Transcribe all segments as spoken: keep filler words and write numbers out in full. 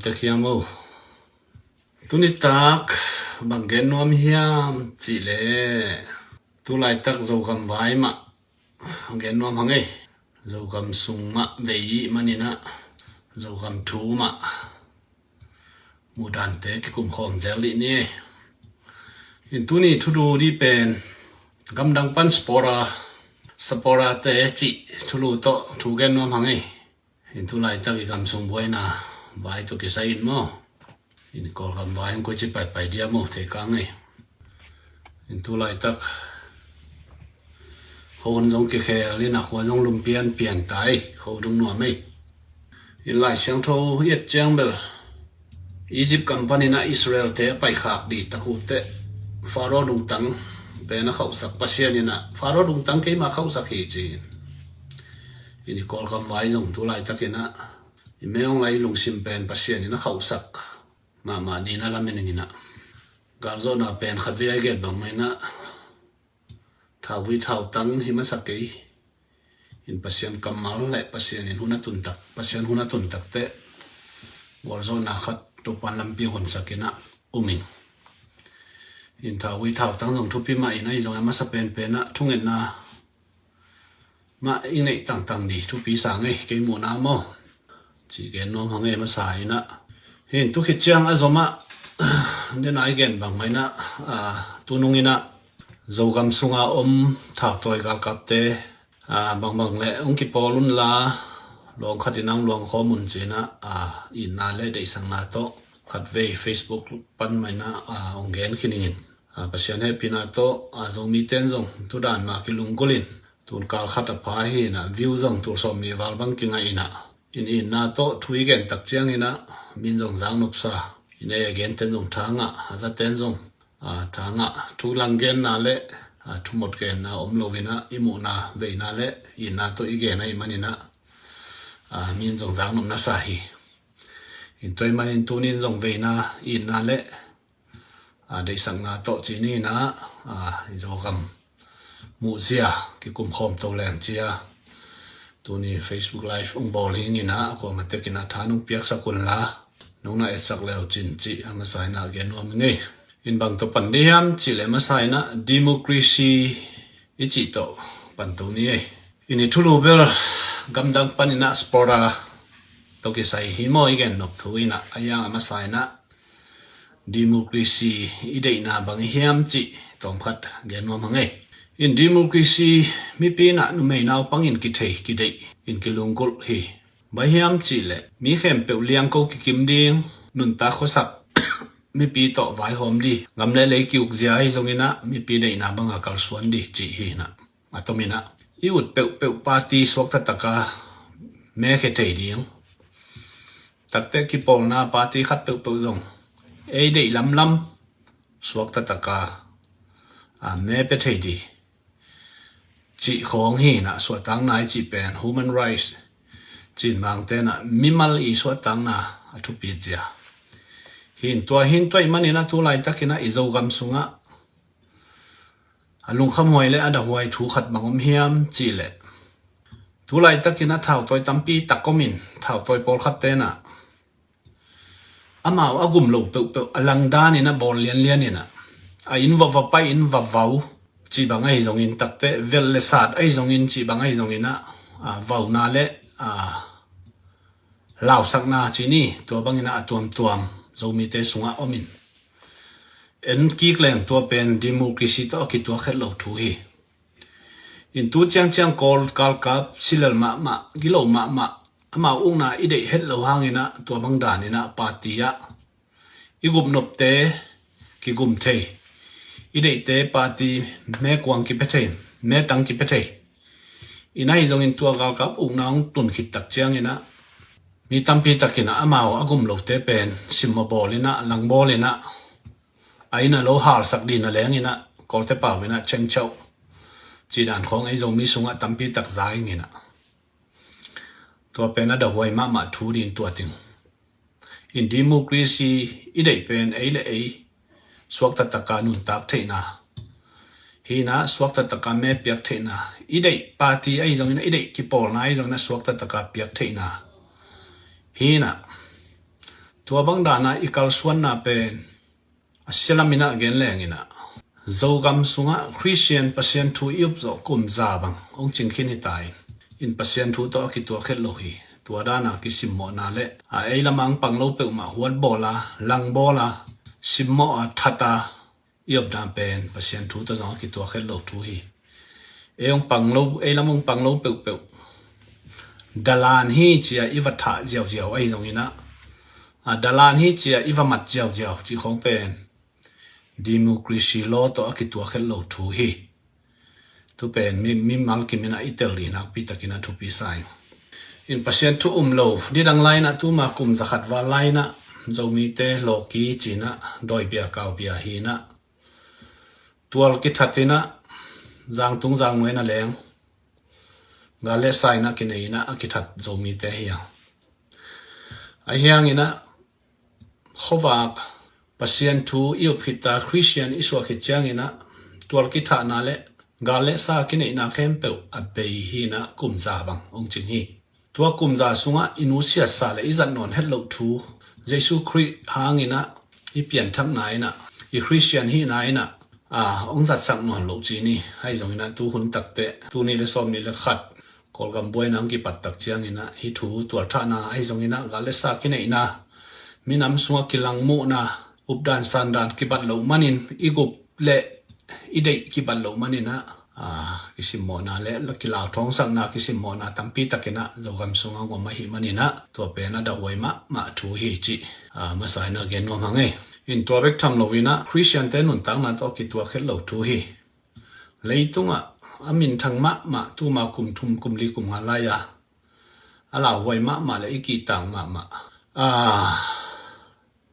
Tek hiam o. Tuni tak bang gen nuam hiam cih leh, tu laitak Zogam vai mah gen nuam hang ei. Zogam sung mah vei i hih manin ah, Zogam thu mah muhdante kikum khawm zel dih ni. In tuni thulu dih pen, gamdang pan spora, saporate cih thulu tawh thu gen nuam hang ei. In tu laitak i gam sung buaina vai tawh kisai in maw, in Kawlgam vai hong koici paipai dia maw, thei kang ei. In tu laitak khuahun zong kikhel in ah, khua zong lum pianpian ta ei, khuadung nuam ei. In Lai Siangtho i et ciang bel, Egypt gam panin ah Israel-te a paikhak dih tak uh teh, Faro lungtang pen a khauhsak Pasian in ah, Faro lungtang keima khauhsak hi ci-in. In i Kawlgam vai zong tu laitakin ah, i mei hong lai lungsim pen Pasian in a khauhsak mahmah ni na lamen ing in ah. Galzawhna pen khatvei a i gen bang mah in ah, thauvui thautang hi masa kei. In Pasian kammal le Pasian in hun a tun tak, Pasian hun a tun tak teh, gualzawhna khat Topa'n lampi honsak in ah um ing. In thauvui thautang zong thupi mah in ah, i zong a masa penpen ah thungetna mah i neih tangtang dih thupi sa ngei, kei muhna maw. Cih gen nuam hang ei masa in ah. Hi in tu khit ciang a zom ah, den a i gen bang mah in ah, a, tu nung in ah Zogam sunga om thautawi galkapte, a, bangbang le hong kipawl un la, luang khat in ah hong luang khawm un ci-in ah, a, itna le deihsakna tawh khatvei Facebook pan mah in ah, a, hong gen khin ing in. A, Pasian hehpihna tawh, a, Zomite'n zong tu dan mah kilunggulh in, tun kal khat a pha hi in ah, view zong tul sawmnih val bang kingah in ah, in itna tawh thu i gen tak ciangin ah, mi'n zong zaknop sa, in ei a gente'n zong tha ngah, a zate'n zong, a, tha ngah, thu lang genna le, a, thu mot genna om lo in ah, i muhna veina le itna tawh i gen ahih manin ah, a, mi'n zong zaknopna sa hi. In tua ahih manin tuni in zong veina, itna le, a, deihsakna tawh ci ni in ah, a, i Zogam muhzia kikum khawm to leng ci-a, tuni Facebook Live hong bawl hi ing in ah, kuamah tek in ah tha nong piaksak un la, nong na etsak le uh cin cih a masa in ah gen nuam ing ei. In bang tawh pan dih hiam cih leh masa in ah democracy i cih tawh pan to ni ei. In i thulu bel gamdang panin ah spora tawh kisai hi maw, i gen nop thu in ah, a yang a masa in ah democracy i deihna bang hiam cih tawmkhat gen nuam hang ei. In democracy mipi in ah numei naupang in kithei kideih in kilunggulh hi. Bang hiam cih leh mi khempeuh liangko kikim ding, nuntak khuasak mipi tawh vaihawm dih, gam le lei ki-ukzia ahi zongin ah mipi deihna banga kalsuan dih cih hi in ah. A tom in ah i ut peuhpeuh party suakta taka me khia thei ding, takte kipawlna party khat peuhpeuh zong ei deih lamlam suakta taka, a, me pia thei dih cih khawng hi in ah, suahtakna i cih pen human rights cih in Mangte'n ah mimal i suahtakna a thupi zia hi in. Tua hi in, tua ahih manin ah tu laitakin ah i Zogam sungah a lungkhamhuai le a dahhuai thu khat bang om hiam cih leh, tu laitakin ah thautawi tampi tak om in, thautawi pawlkhatte'n ah amau a gum lo peuhpeuh a langdan in ah bawl lianlian in ah, a inn vava pai, inn vavau cih bang ahi zongin, takte vel le sat ahi zongin, cih bang ahi zongin ah, a, vauna le, a, lausakna ci ni, tua bangin ah a tuamtuam Zomite sungah om in, en kik leng tua pen democracy tawh a kituak het lo thu hi. In tu ciangciang Kawl galkap silel mahmah, gilo mahmah, amau ukna i deih het lo hangin ah, tua bang danin ah party ah i gupnopte kigum thei, i deihte party mekuang kipia thei, metang kipia thei. In ahi zongin tua galkap ukna hong tun khit tak ciangin ah mi tampi takin ah amau a gum lote pen simmaw bawl in ah, langbawl in ah, a inn a lo halsak dih na leng in ah, Kawlte pau in ah chengchauh cih dan khawng ei Zomi sungah tampi tak za ing in ah, tua pen a dahhuai mahmah thu ding tua ting. In democracy i deih pen ei le ei suakta taka nuntak theihna hi in ah, suakta taka me piak theihna, i deih party ahi zongin ah, i deih kipawlna ahi zongin ah suakta taka piak theihna hi in ah, Tua bang dana i kalsuanna pen a sia lamin a gen leng inah, Zogam sungah Khristian Pasian thu i up zawh kum za bang hong cing khin hi ta in, in Pasian thu tawh a kituak het lo hi. Tua dana kisimmawhna le a ei lamah hong pang lo peuhmah huat bawla, lang bawla, simmawh a, thata i upna pen Pasian thu tawh zong a kituak het lo thu hi. Ei hong pang lo, ei lam hong pang lo peuhpeuh dalan hi cia i va thah ziauziau ahi zong inah, a dalan hi cia i va mat ziauziau cih khawng pen democracy law tawh a kituak het lo thu hi. Tu pen mi, mimal kim inah i tel dih nakpi takin a thupi sa ing. In Pasian thu um lo, nidang lai inah tuma kum zakhat val lai inah Zomite lawki ci inah dawi bia kau bia hi inah, tual kithat inah, zangtung zangnuai na leng gal le sa inah kinei inah a kithat Zomite hi a. Ahi hang inah khuavak Pasian thu i up khit ta, Khristian i suah khit ciang inah tual kithahna le gal le sa kineihna khempeuh a bei hi inah kum za bang hong cing hi. Tua kum za sungah i nusiatsa le i zat nawn het loh thu, Jesu Khrih hang inah i pianthakna inah, i Khristian hihna inah a hong zatsak nawn loh ci ni. Ahi zong inah tu hun takteh, tu ni le sawm ni le khat Kawlgam buaina hong kipat tak ciang inah hih thu tualthahna ahi zong inah gal le sa kineihna, minam sungah kilangmuhna, updan sandan kibat loh manin, i gup le i deih kibat loh man inah, a, kisimmawhna le kilauthawngsakna, kisimmawhna tampi tak inah Zogam sungah hong om ahi man inah tua pen a dahhuai mahmah thu hi cih, a, masa inah gen nuam hang ei. In tua bek tham lo inah Khristiante nuntakna tawh kituak het lo thu hi. Leitungah a minthang mahmah tuma kum thum kum li kum nga lai-a a lauhuai mahmah le i kihtak mahmah, a,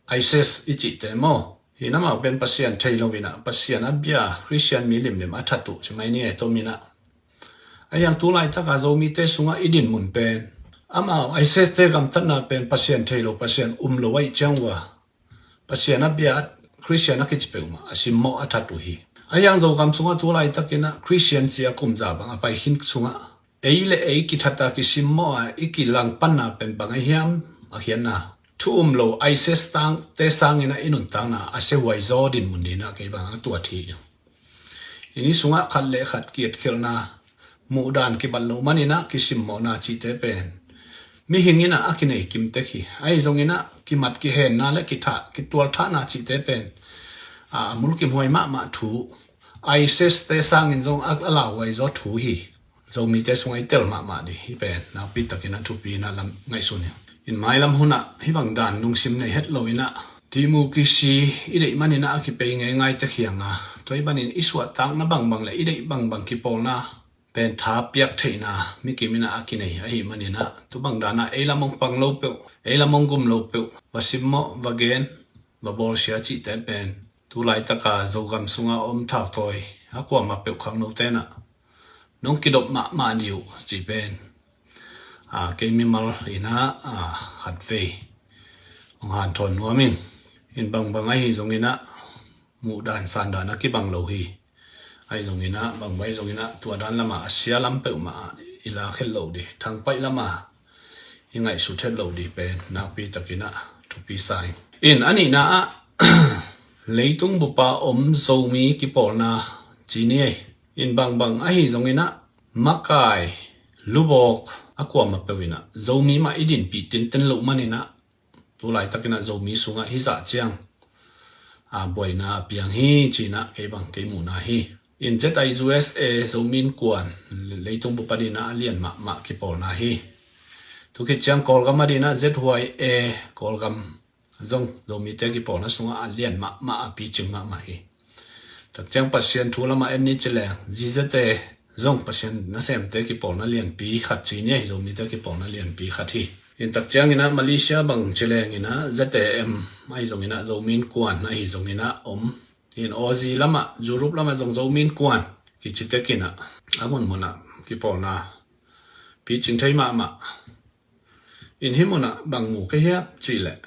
ISIS i cihte maw? Hi in amau pen Pasian thei lo inah, Pasian a bia Khristian mi limlim a that uh ci mai ni e, tom inah. Ahi hang tu laitaka Zomite sungah i dinmun pen, amau ISIS-te gamtatna pen Pasian thei lo, Pasian um lo ahih ciang uh a, Pasian a bia Khristian a kici peuhmah a simmawh a that uh hi. Ahi hang Zogam sungah tu laitak inah Khristian ci a kum za bang a pai khin sungah ei le ei kithata kisimmawh a i kilangpanna pen bang ahi hiam a khiatna, thu um lo ISIS tangte sang inah i nuntakna a siahuai zaw dinmun dinah kei bang a tuat hi. I ni sungah khat le khat kietkhelhna, muhdan kibat loh man inah kisimmawhna cihte pen mihing inah a kinei kimtek hi. Ahi zong inah kimat kihenna le kithah kitualthahna cihte pen, a, a mulkimhuai mahmah thu, ISIS-te sangin zong a, a lauhuai zaw thu hi. Zomite sungah i tel mahmah dih hi pen nakpi takin a thupi inah lam ngaihsun hi. In mailam hunah hih bang dan lungsim nei het lo inah democracy i deih man inah a kipei ngeingai tek hi hang a, tua hi banin i suahtakna bangbang le i deih bangbang kipawlna pen tha piak theihna mikim inah a kinei ahi man inah tu bang danah ei lam hong pang lo peuh, ei lam hong gum lo peuh va simmawh, va gen, va bawlsia cihte pen tu laitaka Zogam sunga om thautawi a kuamah peuh khangnote inah nong kidop mahmah dih uh cih pen, a, kei mimal inah, a, khatvei hong hanthawn nuam ing. In bangbang ahi zong inah muhdan sandan a kibang lo hi. Ahi zong inah bangbang ahi zong inah tua dan lamah a sia lam peuhmah ah i lak het loh dih, thangpaih lamah i ngaihsut het loh dih pen nakpi tak inah thupi sa ing. In a nihna ah leitung bupa om Zomi kipawlna ci ni ei. In bangbang ahi zong inah makai lubawk a kuamah peuh inah Zomi mah i dinpih tinten loh man inah tu laitak inah Zomi sungah hizah ciang, a, buaina a piang hi ci inah kei bang kei muhna hi. In Z I U S A Zomi Innkuan leitung bup a dinah a lian mahmah kipawlna hi. Tu khit ciang Kawlgam a dinah Z Y A Kawlgam zong Zomite kipawlna sungah a lian mahmah, a picing mahmah hi. Tak ciang Pasian thu lamah en ni ci leng Z Z A zong Pasian nasemte kipawlna lianpi khat ci ni ei, Zomite kipawlna lianpi khat hi. In tak ciang inah Malaysia bang ci leng inah Z A M ahi zong inah Zomi Innkuan ahi zong inah om. In Aussie lamah, Europe lamah zong Zomi Innkuan kici tek inah a munmun ah kipawlna picing thei mahmah. In hih munah bang mu ka hiam cih leh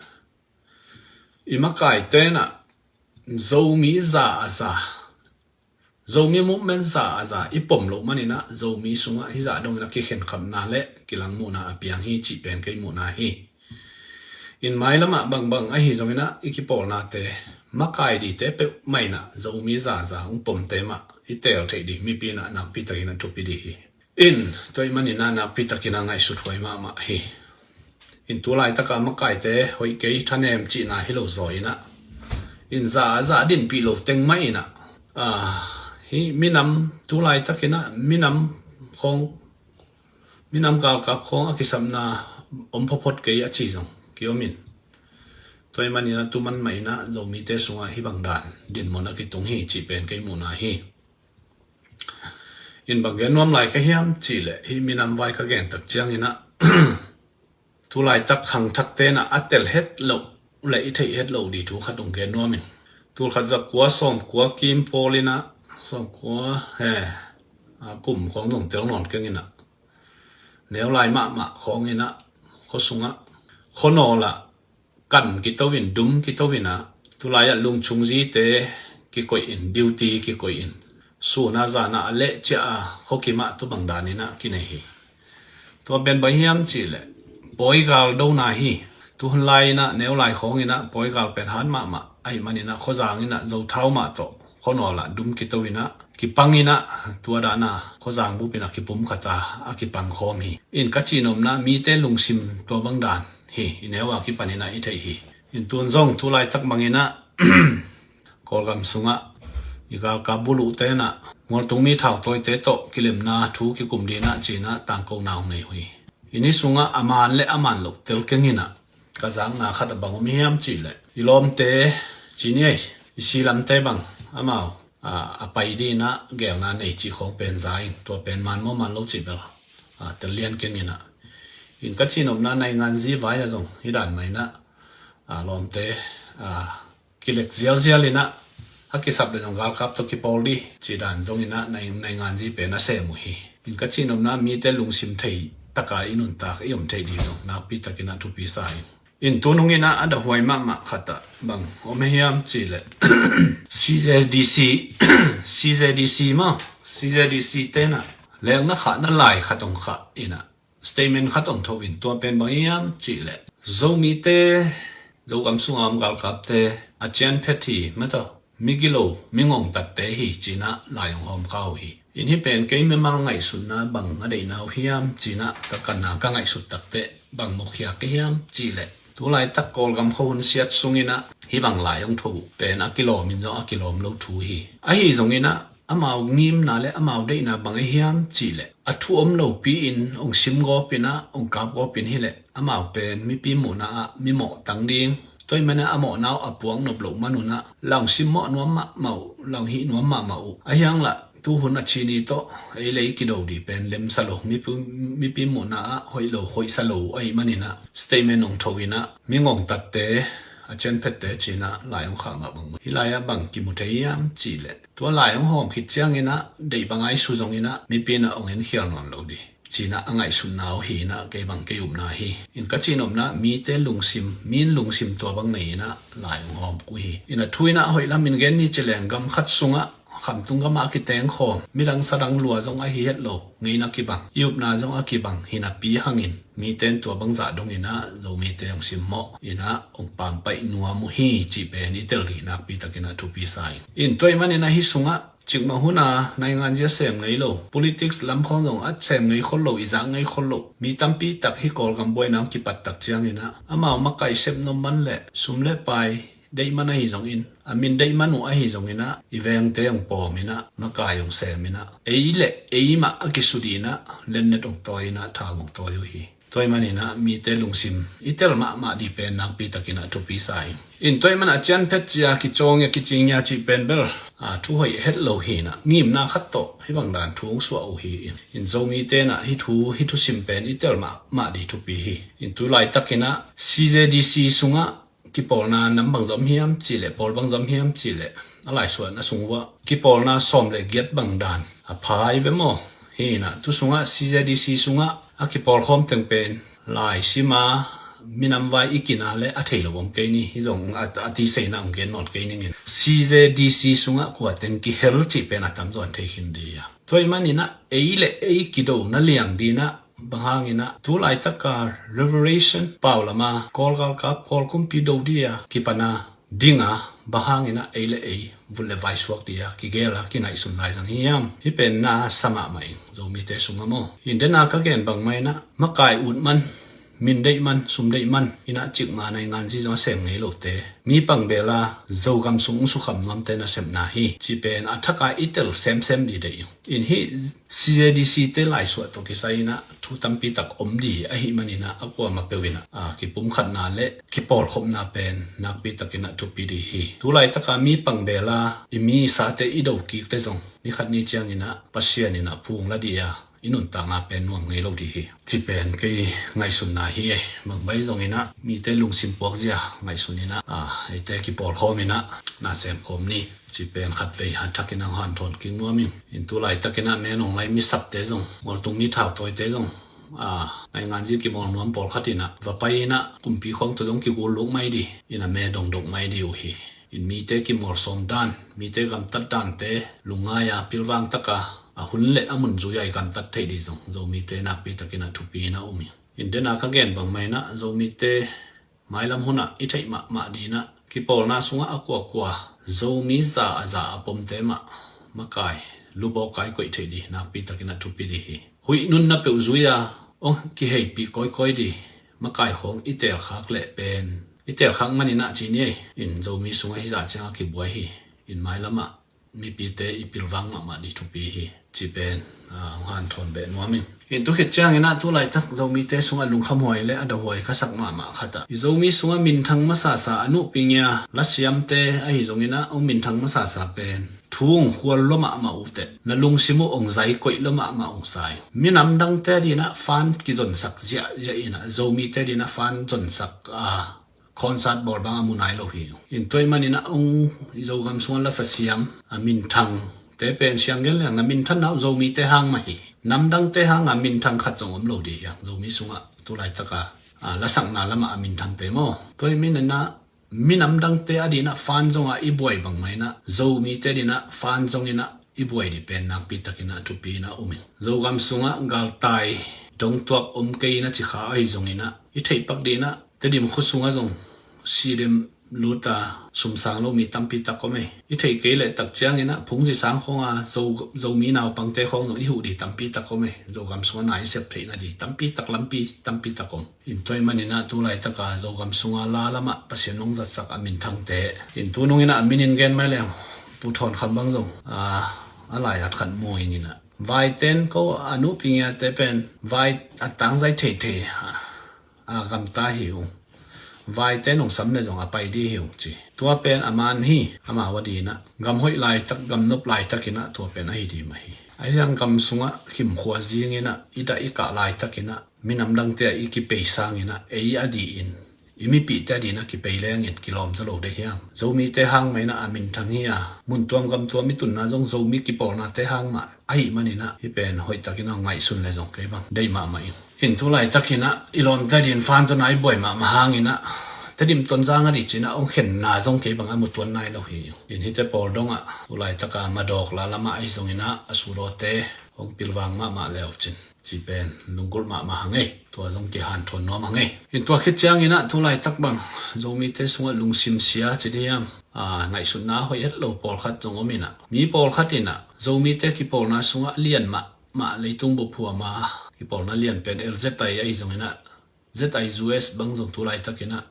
i makaite inah Zomi za a za, Zomi movement za a za i pom loh man inah Zomi sungah hizah dong inah kikhenkhapna le kilangmuhna a piang hi cih pen kei muhna hi. In mailamah bangbang ahi zonginah i kipawlnate makai dite peuhmah inah Zomi zaza hong pomte mah i teel theih ding mipi inah nakpi takinah thupi ding hi. In tua ih maninah nakpi takinah ngaihsut huai mahmah hi. In tu laitaka makaite hoih kei thanem cihna hi lo zaw inah in za a za dinpih lo teng mah inah, ah, hi minam tu laitakinah minam khawng, minam galkap khawng a kisapna om phawphawt kei a ci zong kiom in. Tua ih maninah tu man mah inah Zomite sungah hih bang dan dinmun a kitung hi cih pen kei muhna hi. In bang gen nuam lai ka hiam cihleh hih minam vai ka gen tak cianginah tu laitak khangthak tenah a tel het loh le i theih het loh ding thu khat hong gen nuam ing. Tulkhat zakua sawmkua kim pawl inah sawmkua he a kum khawng zong tel nawn keng inah neu lai mahmah khawng inah khuasungah khuanawl ah kan kito in, dum kito inah tulai ah lungchung zite kikoih in, duty kikoih in, sun a zan a a leh ciah a khuakimah tu bang dan inah kinei hi. Tua pen bang hiam cihleh pawigal dona hi. Tu hun lai inah neu lai khawng inah pawigal pen hat mahmah ahih maninah khuazang inah zothau mah tawh khuanawl ah dum kito inah kipang inah tua dan a khuazang bup inah kipumkhat a a kipang khawm hi. In ka cihnopna mite lungsim tua bang dan hi i neu a kipan inah i theih hi. In tun zong tu laitak bang inah Kawlgam sungah i galkap buluh tenah mualtung mi thautawite tawh kilemna thu kikum ding inah ci inah tangkona hong nei uh hi. In hih sungah a man le a man loh tel keng inah ka zakna khat a bang om hiam cihleh i lawmte ci ni ei, i silamte bang amau a, a pai ding inah geelna nei cih khawng pen za in tua pen man maw man lo cih bel a, tel lian keng inah. In ka cihnopna nainganzi vai a zong hih dan mah inah a, lawmte a, kilek zialzial inah a kisap le zong galkap tawh kipawl ding cih dan dong inah nai, nainganzi pen a sem uh hi. In ka cihnopna mite lungsim thei taka i nuntak i om theih ding zong nakpi takinah thupi sa in. In tu nung inah a dahuai mahmah khat ah bang om hiam cihleh CZDC, CZDC maw, CZDC tenah lekna khahna lai khat hong khah inah statement khat hong tho in tua pen bang hiam cihleh Zomite, Zogam sunga om galkapte a cianphet hi mataw, migilo mingongtatte hi ci inah lai hong hawm kha uh hi. In hih pen kei mimal ngaihsutna bang a deihna uh hiam ci inah ka kanna ka ngaihsut takteh bang mukhiak ka hiam cihleh tu laitak Kawlgam khuahun siat sung inah hih bang lai hong tho uh pen a kilawm in zong a kilawm lo thu hi. Ahi zong inah amau ngimna le amau deihna bang a hiam cihleh a thu om lopi in hong sim gawp inah hong kap gawp in hileh amau pen mipi muhna ah mimawh tang ding, tua ih manin a mawhna uh a puak nop loh man unah la hong simmawh nuam mahmah uh, la hong hih nuam mahmah uh. A hiang lah tu hun a ci ni tawh ei le ei kido ding pen lemsa lo, mipi, mipi muhna ah hoih lo, hoihsa lo uh ahih maninah statement hong tho inah mingongtatte a cianphette ci inah lai hong khah mah bang uh. Hih lai ah bang kimu thei hiam cihleh tua lai hong hawm khit cianginah deih bang a i su zonginah mipi inah hong enkhial nawn lo ding ci inah a ngaihsutna uh hi inah kei bang kei upna hi. In ka cihnopna mite lungsim, mi in lungsim tua bang nei inah lai hong hawm uh hi. In a thu inah hoih lam in gen ni ci leng gam khat sungah khamtung gamah a kitengkhawm midang sadang lua zong ahi het lo ngeina kibang, i upna zong a kibang hi napi hangin mite in tua bangzah dong inah Zomite hong simmawh inah hong pampaih nuam uh hi cih pen i tel ding nakpi takinah thupi sa in. In tua ih maninah hih sungah cikmah hun a nainganzi a sem ngei lo, politics lam khawng zong a sem ngei khol lo, i zak ngei khol lo mi tampi tak hih Kawlgam buaina hong kipat tak cianginah amau makai sep nop man le sum le pai deih man ahi zongin, a min deih man uh ahi zonginah i vengte hong pawm inah makai hong sem inah ei le ei mah a kisudih inah lennet hong tawi inah thang hong tawi uh hi. Tua ih maninah mite lungsim i tel mahmah ding pen nakpi takinah thupi sa in. In tua ih manah a cianphet cia kicawng ia kicing ia cih pen bel a, thu hoih het lo hi inah ngimna khat tawh hih bang dan thu hong suah uh hi. In, in Zomite inah hih thu, hih thusim pen i tel mahmah ding thupi hi. In tu laitakinah CZDC sungah kipawlna nam bang zom hiam cihleh, pawl bang zom hiam cihleh a laisuan a sung uah kipawlna sawm le giat bang dan a phai ve maw? Hi inah tu sungah CZDC sungah a kipawl khawm teng pen lai sima minam vai i kina le a thei lo om kei ni. Hi zong a, a ti seina hong gen nawn kei ningin CZDC sungah kua teng kihel cih pen a tamzaw in thei khin ding a. Tua ih maninah ei le ei kidona liang dinah Bang hangin ah tu laitaka Revelation pau lama Kawl galkap, Kawl kumpi do dia kipana dinga bang hangin ah ei le ei vut le vai suak dia kigel a kingaihsun lai zang hiam? Hih pen na sa mahmah ing, Zomite sungah maw. In dena ka gen bangmah in ah makai ut man, min deih man, sum deih man in ah cikmah nainganzi zong a sem ngei lote, mi pangbel a Zogam sung sukham nuamte nasepna hi ci pen a thaka i tel semsem dih deih ing. In hih C A D C te laisuah tawh kisai in ah thu tampi tak om dih ahih manin ah a kuamah peuh in ah, a, kipumkhatna le kipawlkhopna pen nakpi takin ah thupi dih hi. Tu laitaka mi pangbel a i mi i sate i do kikte zong ni khat ni ciangin ah Pasian in ah phung la dih a i nuntakna pen nuam ngei lo dih hi ci pen kei ngaihsunna hi. Ei bangbai zongin ah mite lungsim puakzia ngaihsun in ah, a, eite kipawlkhawm in ah na semkhawm ni ci pen khatvei han thakin ah hanthawn kik nuam ing. In tu laitakin ah menong lai mi sapte zong, mualtung mi thautawite zong, a, nainganzi kimawl nuam pawlkhat in ah va pai in ah kumpi khawng tawh zong kigul luk mai dih in ah me dongdok mai dih uh hi. In mite kimawl sawm dan, mite gamtat dante lungngai a pilvang taka a hun le a mun zui a i gamtat theih dih zong Zomite nakpi takin ah thupi in ah um ing. In dena ka gen bangmah in ah Zomite mailam hunah i theih mahmah dih in ah kipawlna sungah a kuakua Zomi za a za a pomte mah makai lubawk kai koih theih dih nakpi takin ah thupi dih hi. Huih nunna peuh zui a ong kiheipih kawikawi dih makai khawng i telkhak leh pen i telkhak manin ah ci ni ei. In Zomi sungah hizah ciangah kibuai hi. In mailamah mipite i pilvang mahmah dih thupi hi ci pen, a, hong hanthawn beh nuam ing. In tu khit ciangin ah tu laitak Zomite sungah lungkhamhuai le a dahuai ka sak mahmah khat ah i Zomi sungah minthang masasa a nuhpingia lasiamte ahi zongin ah ong minthang masasa pen thu ong khual lua mahmah uh teh, na lungsim uh ong zai koih lua mahmah ong sa ing. Minam dangte a dih in ah fan kizonsak ziahziah in ah Zomite a dih in ah fan zonsak, a, concert bawl bang a mu nai lo hi. In tua ahih manin ah ong i Zogam sungah lasa siam a minthangte pen siang gen leng na minthanna uh Zomite hang mah hi. Namdangte hanga minthang khat zong om lo dih hiam Zomi sungah tu laitaka, a, lasakna lamah a minthangte maw. Tua ahih manin ah minam dangte a dih in ah fan zonga i buai bangmah in ah Zomite a dih in ah fan zongin ah i buai dih pen nakpi takin ah thupi in ah um ing. Zogam sungah galtai dongtuak om kei in ah ci kha ahi zongin ah i theih pak dih in ah Tedim khua sungah zong silim luta sumsang lo mi tampi tak om ei. I theih kei leh tak ciangin ah phungzi sang khawnga Zo, Zomi naupangte khawng zong i huh dih tampi tak om ei. Zogam sungah na i sep theihna dih tampi tak lampi tampi tak om. In tua ahih manin ah tu laitaka Zogam sunga la lamah Pasian hong zatsak a minthangte. In tu nungin ah a minin gen mai leng Pu Thawn Kham bang zong, a, a lai at khat mu ing in ah. Vaiten ko a nuhpingiate pen vai a tangzai theithei, a, a gamta hi ung. Vaiten hong sam le zong a pai dih hi ung ci. Tua pen a man hi, amau a dih in ah. Gam hoih laitak, gam nop laitakin ah tua pen ahi dih mah hi. Ahi zong gam sungah khimkhua zingin ah i dah i kah laitakin ah minam dangte ah i kipei sangin ah ei a dih in i mipihte a dih in ah kipei lengin kilawm zaw lo dih hiam? Zomite hang mah in ah a minthang hi a, mun tuam gam tuam i tunna zong Zomi kipawlnate hang mah ahih manin ah hih pen hoihtakin ah ngaihsun le zong kei bang deih mahmah ing. In tu laitakin ah i lawmte a dih in fan zaw na i buai mahmah hangin ah Tedim Tonzang a dih cin ah hong khenna zong kei bang a mu tuan nai lo hi. In hihte pawl dongah tu laitaka Madawk la lamah ahi zongin ah a sudawte hong pilvang mahmah le uh cin ci pen lunggulh mahmah hang ei. Tua zong kihanthawn nuam hang ei. In tua khit ciangin ah tu laitak bang Zomite sungah lungsim sia ci dih hiam, a, ngaihsutna hoih het lo pawlkhat zong om in ah mi pawlkhat in ah Zomite kipawlna sungah lian mahmah leitung bup huama kipawlna lian pen L Z I ahi zongin ah Z I U S bang zong tu laitakin ah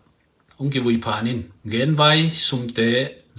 hong kivui phan in genvai sumte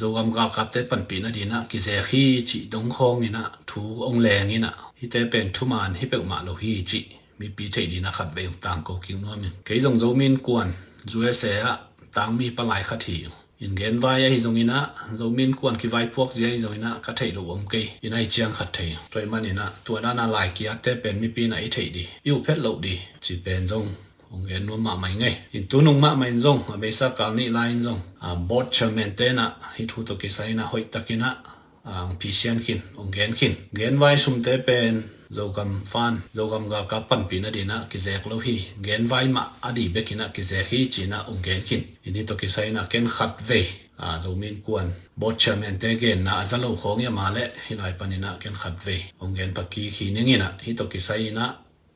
Zogam galkapte panpihna dih in ah kizek hi cih dong khawngin ah thu hong leng in ah hihte pen thuman hi peuhmah lo hi cih mipi theih dih in ah khatvei hong tangko kik nuam ing. Kei zong Zomi Innkuan U S A ah tangmi palai khat hi ung. In genvai ahi zongin ah Zomi Innkuan kivaipuak zia ahi zongin ah ka theih loh om kei in ah i ciang khat thei ung. Tua ahih manin ah tua dan a lai kiatte pen mipi in ah i theih dih, i uh phet loh dih ci pen zong hong gen nuam mahmah ing ei. In tu nung mahmah in zong a beisa kal nih lai in zong, a, board chairman te in ah hih thu tawh kisai in ah hoihtakin ah, a, hong phisian khin, hong gen khin. Genvai sumte pen Zogam fan, Zogam galkap panpihna dih in ah kizek lo hi. Genvai mah a dih bekin ah kizek hi ci in ah hong gen khin. In hih tawh kisai in ah ken khatvei, a, Zomi Innkuan board chairman te genna a za lo khawng hi a mah leh hih lai panin ah ken khatvei hong gen pha kik hi ning in ah hih tawh kisai in ah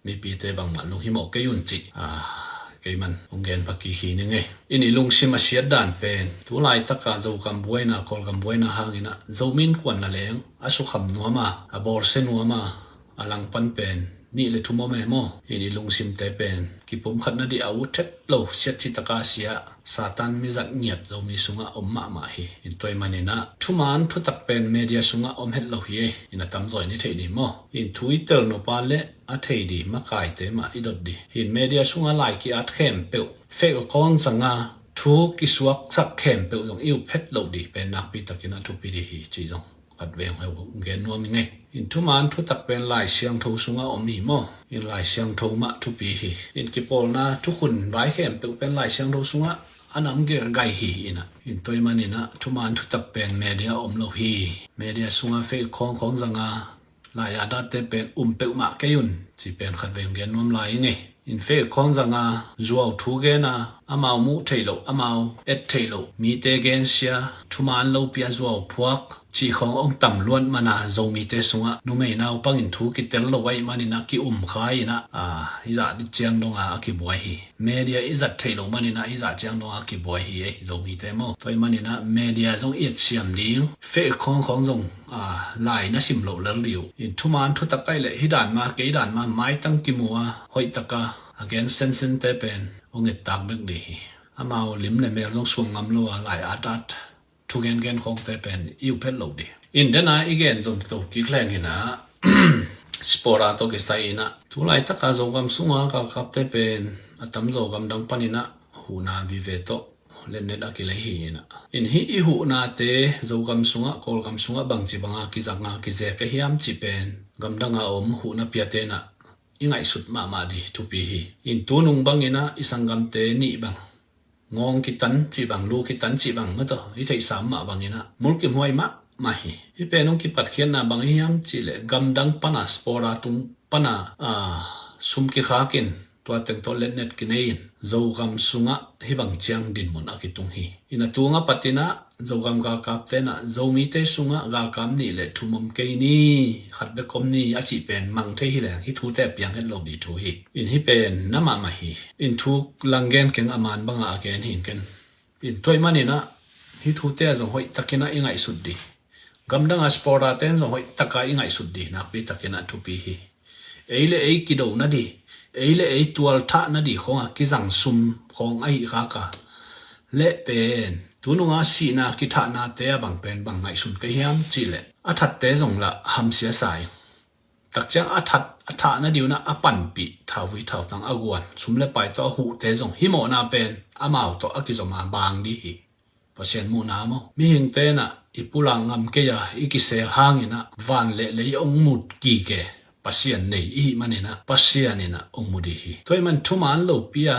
mipite bangmah lunghimawh kei un cih, a, keiman hong gen pha kik hi ning ei. In i lungsim a siat dan pen, tu laitaka Zogam buaina, Kawlgam buaina hangin ah Zomi innkuan nangawn a sukham nuam a, a bawlsia nuam a, a langpan pen nih le thum om e maw. In i lungsimte pen kipumkhat nading a ut het lo, siat citaka sia, Satan mizat ngiat Zomi sungah om mahmah hi. In tua ahih manin ah thuman thutak pen media sungah om het lo hi ei. In a tamzaw in i theih ni maw. In thu i tel nop a le a thei ding makaite mah i dot ding. In media sungah lai ki-at khempeuh, fake account zanga thu kisuaksak khempeuh zong i up het loh ding pen nakpi takin ah thupi ding hi cih zong khat vei hong gen nuam ing ei. In thuman thutak pen Lai Siangtho sungah om hi maw. In Lai Siangtho mah thupi hi. In kipawlna thukhun vai khempeuh pen Lai Siangtho sungah a nam gel gai hi. In ah, in tua ahih manin ah thuman thutak pen media om lo hi. Media sungah fake account khawng zanga lai-at atte pen um peuhmah kei un cih pen khat vei hong gen nuam lai ing ei. In fake account zanga zuau thu gen a, amau muh theih loh, amau et theih loh mite gensia, thuman lopi a zuau phuak cih khawng hong tam luat man a, Zomite sungah numei naupangin thu kitel lo ahih manin ah ki-um kha in ah, a, hih zah ciang dong a kibuai hi. Media i zat theih loh manin ah hih zah ciang dong a kibuai hi ei, Zomite maw. Tua ahih manin ah media zong i etsiam ding, fake account khawng zong, a, lai na sim loh lel ding uh. In thuman thutak ahih leh hih dan mah, kei dan mah, maitang kimu a, hoihtaka a gen sensente pen hong ettak bek ding hi. Amau lim le mel zong suang ngam lo a, lai-at at thu gengen khawngte pen i up het lo ding. In den a i gen zom to kik leng in ah, sport a tawh kisai in ah, tu laitaka Zogam sunga galkapte pen a tamzaw gamdang panin ah huhna vive tawh letnet a kilei hi in ah. In hih i huhnate Zogam sungah, Kawlgam sungah bangci banga kizanga kizek a hiam cih pen gamdanga om huhna piate in ah i ngaihsut mahmah ding thupi hi. In tunung bangin ah i sanggamte nih bang ngawng kitan cih bang, lu kitan cih bang, mataw, i theihsa mah bangin ah mulkimhuai mahmah hi. Hih pen hong kipatkhiatna bang hi hiam cih leh gamdang pana, sport a tung pana, a, sum kikhakin tua teng tawh letnet kinei in Zogam sungah hih bang ciang dinmun a kitung hi. In a tung a patin ah Zogam galkapte in ah Zomite sungah galkap nih le thum om kei ni, khat bek om ni a cih pen mang thei hi leng hih thute a piang het lo ding thu hi. In hih pen na mahmah hi. In thu lang gen keng, a man banga a gen hi ing ken. In tua ahih manin ah hih thute ah zong hoihtakin ah i ngaihsut ding. Gamdanga sport a ten zong hoihtaka i ngaihsut ding nakpi takin ah thupi hi. Ei le ei kido nading, ei le ei tualthah nading khawng a kizang sum khawng ahi khak a, le pen tununga sihna kithahnate a bang pen bang ngaihsun ka hiam cih leh a thatte zong lah hamsia sa ing. Takciang a that, a thah nading un ah a panpih thauvui thautang a guan, sum le pai tawh a huhte zong hih mawhna pen amau tawh a kizom a bang ding hi. Pasian muhna maw. Mihingte in ah i pulak ngam kei a, i kisel hangin ah van le lei hong mu kik e. Pasian nei i hih manin ah Pasian in ah hong mu ding hi. Tua ahih man thuman lopi a,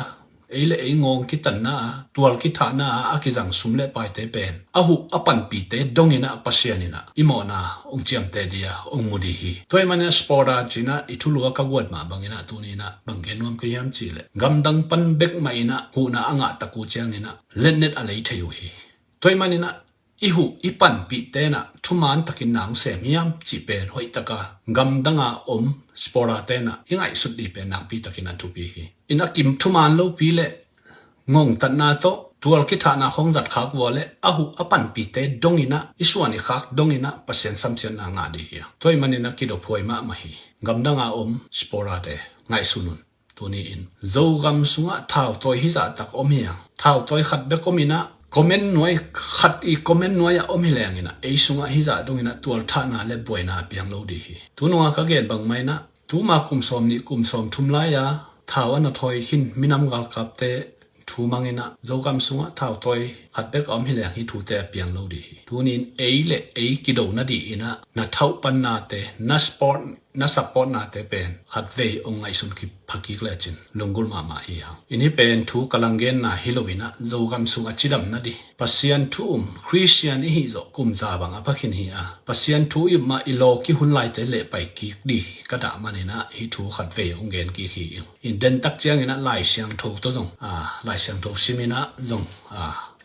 ei le ei ngawng kitanna a, tual kithahna a, a kizang sum le paite pen a huh a panpihte dongin ah Pasian in ah i mawhna hong ciamteh ding a, hong mu ding hi. Tua ahih manin ah sport a ci-in ah i thulu a ka guat mah bangin ah tuni in ah bang gen nuam ka hiam cih leh gamdang pan bek mah in ah huhna a ngah tak uh ciangin ah letnet a lei thei uh hi. Tua ahih manin ah i huh i panpihte in ah thuman takin na hong sem hiam cih pen hoihtaka gamdanga om sport a te in ah i ngaihsut ding pen nakpi takin ah thupi hi. In a kim thuman lopi leh ngongtatna tawh tual kithahna khawng zat khak uh a leh a huh a panpihte dongin ah i suan i khak dongin ah Pasian samsiatna ngah ding hi a. Tua ahih manin ah kidophuai mahmah hi. Gamdanga om sport a te ngaihsun un. Tuni in Zogam sungah thautawi hizah tak om hi hang. Thautawi khat bek om in ah comment nuai, khat i comment nuai ah om hi leng in ah ei sungah hizah dongin ah tualthahna le buaina a piang lo ding hi. Tununga ka gen bangmah in ah tuma kum sawm nih kum sawm thum lai a thau a na thawi khin minam galkapte thu mang in ah Zogam sungah thautawi khat bek a om hi leng hih thute a piang lo ding hi. Tuni in ei le ei kido nading in ah na thauh pannate, na sport, na supportnate pen khat vei hong ngaihsun kik, pha kik lecin lunggulh mahmah hi hang. In hih pen thu ka langgenna hi lo in ah Zogam sung a cidam nading, Pasian thu um Khristian i hih zawh kum za bang a pha khin hi a, Pasian thu i um mah i lawki hun laite leh pai kik ding ka dah manin ah hih thu khat vei hong gen kik hi ing. In den tak ciangin ah Lai Siangtho tawh zong, a, Lai Siangtho sim in ah zong, a,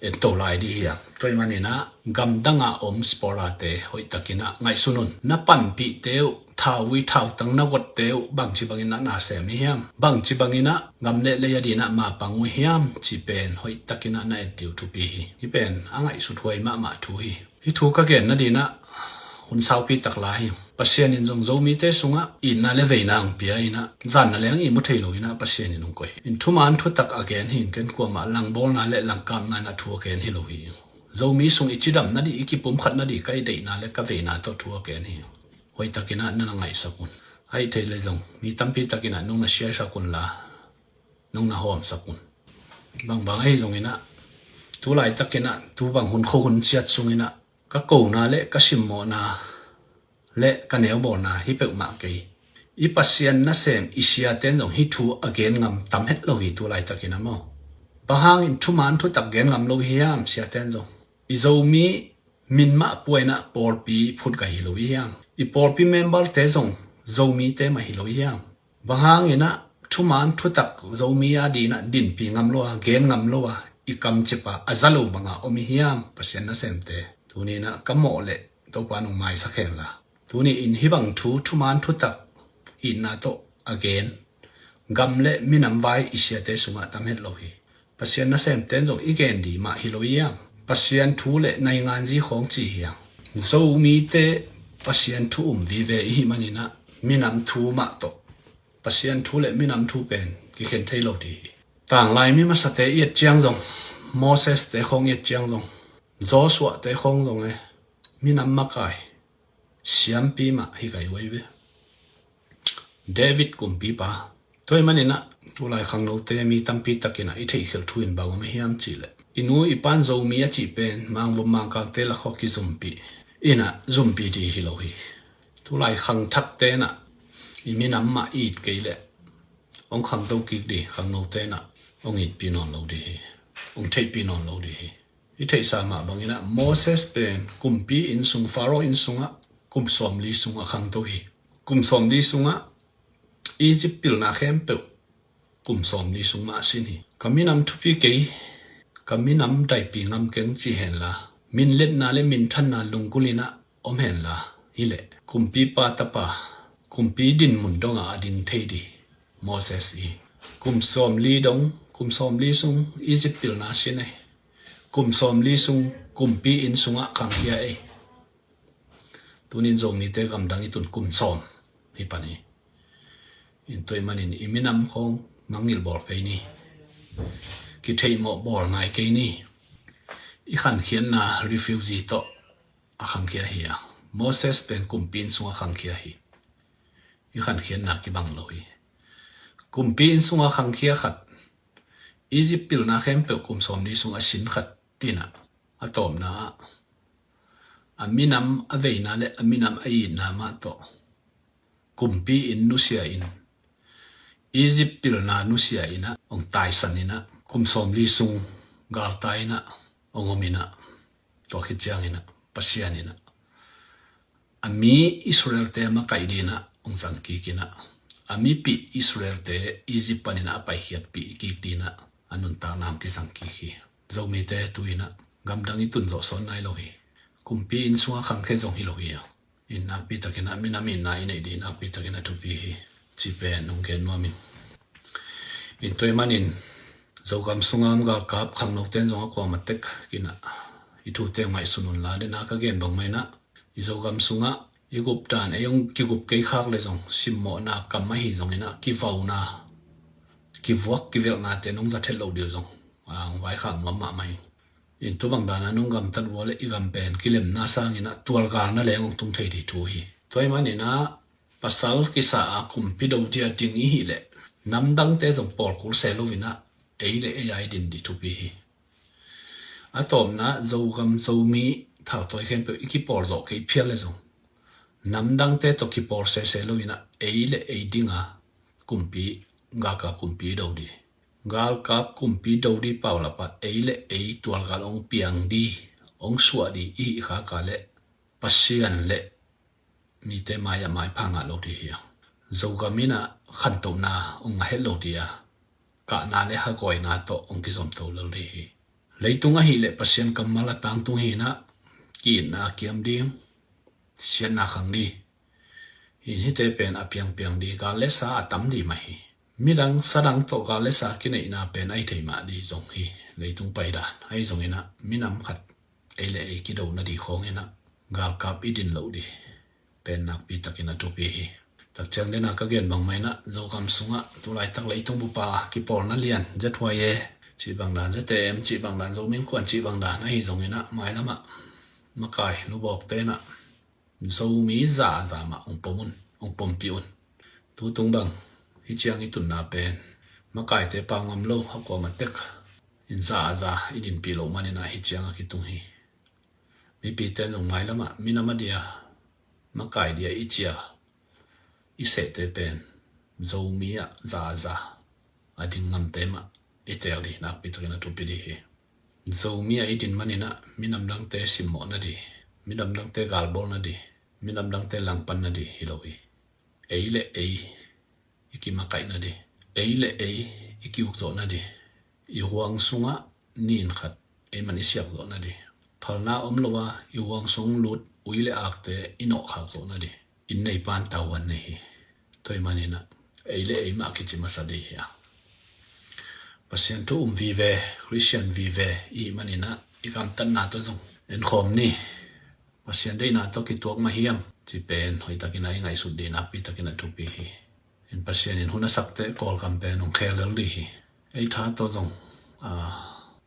en to lai ding hi a. Tua ahih manin ah gamdanga om sport a te hoihtakin ah ngaihsun un. Na panpihte uh thauvui thautang na gotte uh bangci bangin ah na sem hi hiam? Bangci bangin ah gam le lei a dinah mapang uh hiam? Ci pen hoihtakin ah na et dih uh thupi hi. Hih pen a ngaihsut huai mahmah thu hi. Hih thu ka gen nadinah hun saupi tak lai hi. Pasian in zong Zomite sungah itna le veina hong pia inah, zanna leng ihmu thei lo inah Pasian in hong koih hi. In thuman thutak a gen hi. Ken kuamah langbawlna le langkapna inah thu a gen hi lo hi. Zomi sung i cidam nadih, i kipumkhat nadih ka i deihna le ka veina tawh thu a gen hi. Hoihtakin ah na na ngaihsak un. Ahih thei le zong mi tampi takin ah nong na share sak un la, nong na hawmsak un. Bangbang ahi zongin ah, tu laitakin ah, tu bang hun khuahun ciat sungin ah, ka kona le ka simmawhna le ka neubawlna hi peuhmah kei. I Pasian nasem i siaten zong hih thu a gen ngam tam het lo hi tu laitakin ah maw. Bang hangin thuman thutak gen ngam lo hiam? Siaten zong i Zomi min mah puainah pawlpi phutgaih hi lo hi hiam? I pawlpi memberte zong Zomite mah hi lo hi hiam? Bang hangin ah thuman thutak Zomi a dinah dinpi ngam lo a, gen ngam lo a, i kamcipa a za lo banga om hi hiam? Pasian nasemte, tuni inah ka mawh le Topa nong maisak hen la. Tuni in hih bang thu, thuman thutak itna tawh a gen gam le minam vai i siate sungah tam het lo hi. Pasian nasemten zong i gen dih mah hi lo hiam? Pasian thu le nainganzi khawng ci hiam? Zomite Pasian thu um vive i hih maninah minam thu mah tawh Pasian thu le minam thu pen kikhen thei lo dih hi. Tanglai mi masate i et ciang zong, Moses te khawng i et ciang zong, Joshua te khawng zong e, minam makai siampi mah hi kai uai ve. David kumpipa. Tua ahih maninah tulai khangnote mi tampi takinah i theihkhialh thu in bang om hiam cihleh, i nu i pan Zomi a cih pen mangvom mangkangte lakhaw kizumpih inah zumpi dih hi lo hi. Tulai khangthakte inah i minam mah it kei leh hong khangto kik dih, khangnote inah hong itpi nawn lo dih hi, hong theihpi nawn lo dih hi. I theihsa mah banginah Moses pen kumpi inn sung, Pharaoh inn sungah kum sawmli sung a khangto hi. Kum sawmli sungah Egypt pilna khempeuh kum sawmli sung mah a sin hi. Ka minam thupi kei, ka minam daipi ngam keng ci henla, minletna le minthanna lunggulh inah om henla, hileh kumpipa tapa kumpi dinmun dongah a ding thei dih Moses hi. Kum sawmli dong, kum sawmli sung Egypt pilna sin ahi. Kum sawmli sung kumpi inn sungah khangkhia ei. Tunin Zomite gamdang i tun kum sawm hi pan hi. In tua ahih manin i minam khawng mangngilh bawl kei ni. Kitheihmawh bawl ngai kei ni. I khankhiatna refugee tawh a khangkhia hi a, Moses pen kumpi inn sungah khangkhia hi. I khankhiatna kibang lo hi. Kumpi inn sungah khangkhia khat, Egypt pilna khempeuh kum sawmli sung a sin khat tinah, a tawpna ah a minam a veina le a minam a itna mah tawh kumpi inn nusia in, Egypt pilna nusia inah hong taisan inah kum sawmli sung galtai inah hong om inah, tua khit cianginah Pasian inah a mi Israelte a makaih dinah hong zangkik inah, a mipih Israelte Egypt paninah a paikhiatpih kik dinah a nuntakna hong kizangkik hi. Zomite tu inah gamdang i tun zawh sawn nai lo hi. Kumpi inn sungah khangkhia zong hi lo hi a. In nakpi takinah minam itna i neih dih nakpi takinah thupi hi. Ci pen hong gen nuam ing. In tua ahih manin Zogam sungah om galkap khangnoten zong a kuamah tek kinah i thute hong ngaihsun unla, dena ka gen bang mah inah i Zogam sungah i gupdan ei hong kigup kei khak le zong simmawhna kam ahi zonginah kivauna, kivuak kivelhnate nong zat het loh dih uh zong a hong vaikhak nuam mahmah ing. In tu bang dana nong gamtat uh a le i gam pen kilemna sanginah tualgalna leng hong tung thei dih thu hi. Tua ahih maninah pasal kisa a kumpi do dia ding i hih leh namdangte zong pawlkul se loinah ei le ei a i din dih thupi hi. A tawpna Zogam Zomi thautawi khempeuh i kipawl zawh kei phial le zong namdangte tawh kipawl sese loinah ei le ei dinga kumpi, galkap kumpi do dih. Galkap kumpi do dih paulapah ei le ei tualgal hong piang dih, hong suah dih i hih khaka le Pasian le mite mai-ah maipha ngah lo dih hi a. Zogam inah khantohna hong ngah het lo dih a, kahna le hagawina tawh hong kizomto lo dih hi. Leitung ahih leh Pasian kammal a tangtung hinah ki-itna a kiam ding, siatna khang dih. In hihte pen a piangpiang dih, gal le sa a tam dih mah hi. Midang sadang tawh gal le sa kineihna pen ahi thei mah dih zong hi. Leitung paidan ahi zongin ah minam khat ei le ei kido nadih khawngin ah galkap i din loh dih pen nakpi takin a thupi hi. Takciang dena ka gen bangmah in ah Zogam sungah tulaitak leitung bupa kipawlna lian Z Y A cih bangdan, Z A M cih bangdan, Zomi Innkuan cih bangdan ahi zongin ah mailamah makai lubawkte in ah Zomi zaza mah hong pom un, hong pompih un. Tutung bang hih ciang i tunna pen makaite pau ngam lo, a kuamah tek in zaza i dinpih loh manin ah hih ciang a kitung hi. Mipite zong mailamah minam a dia, makai dia i cia i sehte pen Zomi ah zaza a ding ngamte mah i tel dih nakpi takin a thupi dih hi. Zomi ah i din manin ah minam dangte simmawh nadih, minam dangte galbawl nadih, minam dangte langpan nadih hi lo hi. Ei le ei i kimakaih nadih, ei le ei i kiuk zawh nadih, i huang sungah nin khat ei man i siak zawh nadih, phalna om lo a i huang sung lut ui le akte i nawhkhak zawh nadih in neipan tavuan nei hi. Tua ahih manin ah ei le ei mah kici masa dih hi a, Pasian thu um vive, Khristian vive i hih manin ah i gamtatna tawh zong enkhawm ni. Pasian deihna tawh kituak mah hiam cih pen hoihtakin ah i ngaihsut dih nakpi takin a thupi hi. In Pasian in hun a sakte Kawlgam pen hong khel lel dih hi. Ei tha tawh zong a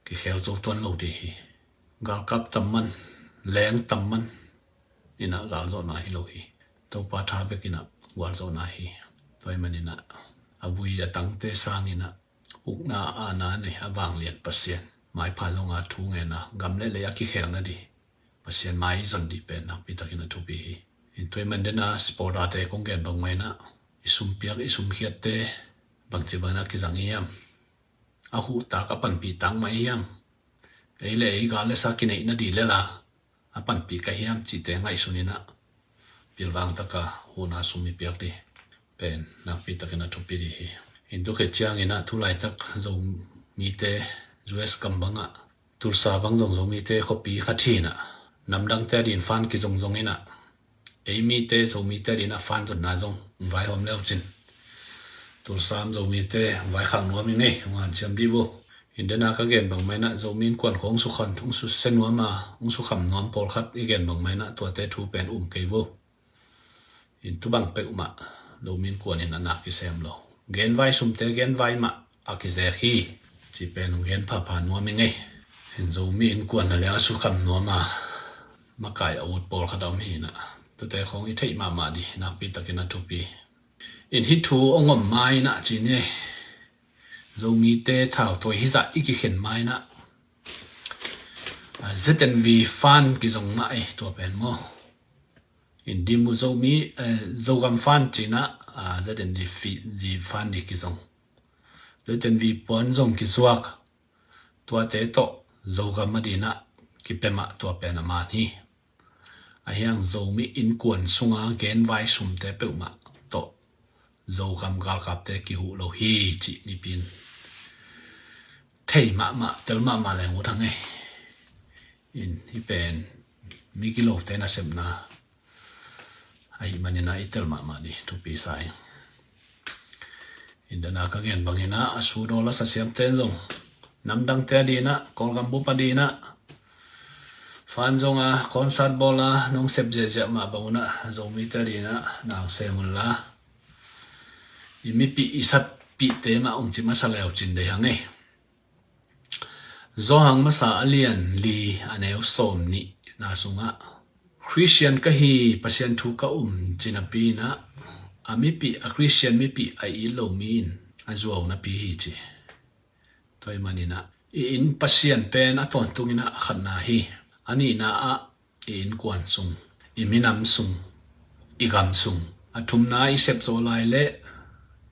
kikhel zo tuan lo dih hi. Galkap tam man, leng tam man in ah galzawhna hi lo hi. Topa tha bek in ah gualzawhna hi. Tua ahih manin ah a vui a tangte sangin ah ukna aana nei a vanglian Pasian maipha zonga thu ngen a gam le lei a kikhel nadih Pasian mai zon dih pen nakpi takin a thupi hi. In tua ahih man dena supporterte kong gen bangmah in ah i sumpiak i sumkhiatte bangci bangin ah kizang i hiam? A huhtak a panpihtak mah i hiam? Ei le ei gal le sa kineih nadih lela a panpih ka hiam cihte ngaihsun in ah pilvang taka huhna sum i piak dih pen nakpi takin a thupi dih hi. In tua khit ciangin ah tulaitak Zomite U S gam bangah Tulsa bang zong Zomite khuapi khat hi in ah namdangte a din fan kizongzong in ah ei mite Zomite a din ah fan zonna zong vaihawm leucin Tulsa Zomite vaikhak nuam i ngei, hong hanciam dih vo. In dena ka gen bangmah in ah Zomi Innkuan khawng sukham hong susia nuam a, hong sukham nuam pawlkhat i gen bangmah in ah tuate thu pen um kei vo. In tu bang peuhmah Zomi Innkuan in a nak kisem lo. Genvai sumte genvai mah a kizek hi cih pen hong gen phapha nuam i ngei. In Zomi Innkuan a liang a sukham nuam a makai a ut pawlkhat a om hi in ah tute khawng i theih mahmah dih nakpi takin a thupi. In hih thu hong om ma in ah ci ni. Zomite thautawi hizah i kikhen ma in ah Z N V fan kizong mah ei tua pen maw? In Dimu Zomi, eh, Zogam fan ci in ah Z N V fan dih kizong. Z N V puan zong kizuak. Tuate tawh Zogam a din ah kipia mah tua pen a man hi. Ahi hang Zomi Innkuan sunga genvai sumte peuhmah tawh Zogam galkapte kihuh lo hi cih mipi in thei mahmah, tel mahmah leng ut hang ei. In hih pen migilote nasepna ahih manin ah i tel mahmah dih thupi sa ing. In dena ka gen bangin ah a sudawl a sasiamte zong namdangte a din ah Kawlgam bup a din ah fan zong a concert bawl a nong sep ziahziah mah bang un ah Zomite a din ah na hong sem unla i mipih i sapihte mah hong ci masa leucin dei hang ei. Johan masa a lian li a neu sawm nihna sungah Khristian ka hi, Pasian thu ka um ci napi in ah a mipih, a Khristian mipih a it lo mi in a zuau napi hi ci. Tua ahih manin ah i in Pasian pen a tawntung in ah a khatna hi. A nihna ah i innkuan sung, i minam sung, i gam sung, a thumna i sepzawh lai leh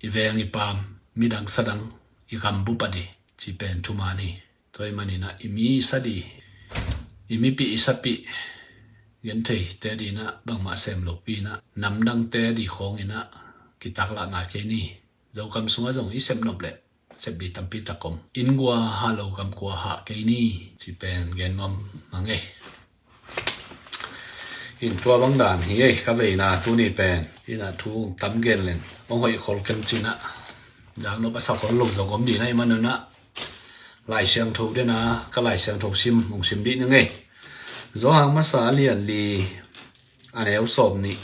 i veng i paam, midang sadang, i gam bup a dih cih pen thuman hi. Tua ahih manin ah i mi i sa dih, i mipih i sapih gentheite a din ah bangmah sem lopi in ah namdangte a dih khawng in ah kitaklahna kei ni. Zogam sungah zong i sep nop leh sep dih tampi tak om. Inn gua hah lo gam kua hah kei ni cih pen gen nuam hang ei. In tua bang dan hi ei, ka veina tuni pen. Inah thu tam gen leng hong hoih khol ken cinah, dang nop a sa khol lo zong om dih na hih manunah Lai Siangtho dena ka Lai Siangtho sim hong sim dih ning ei. Johan masa a lian li, a neu sawm nih.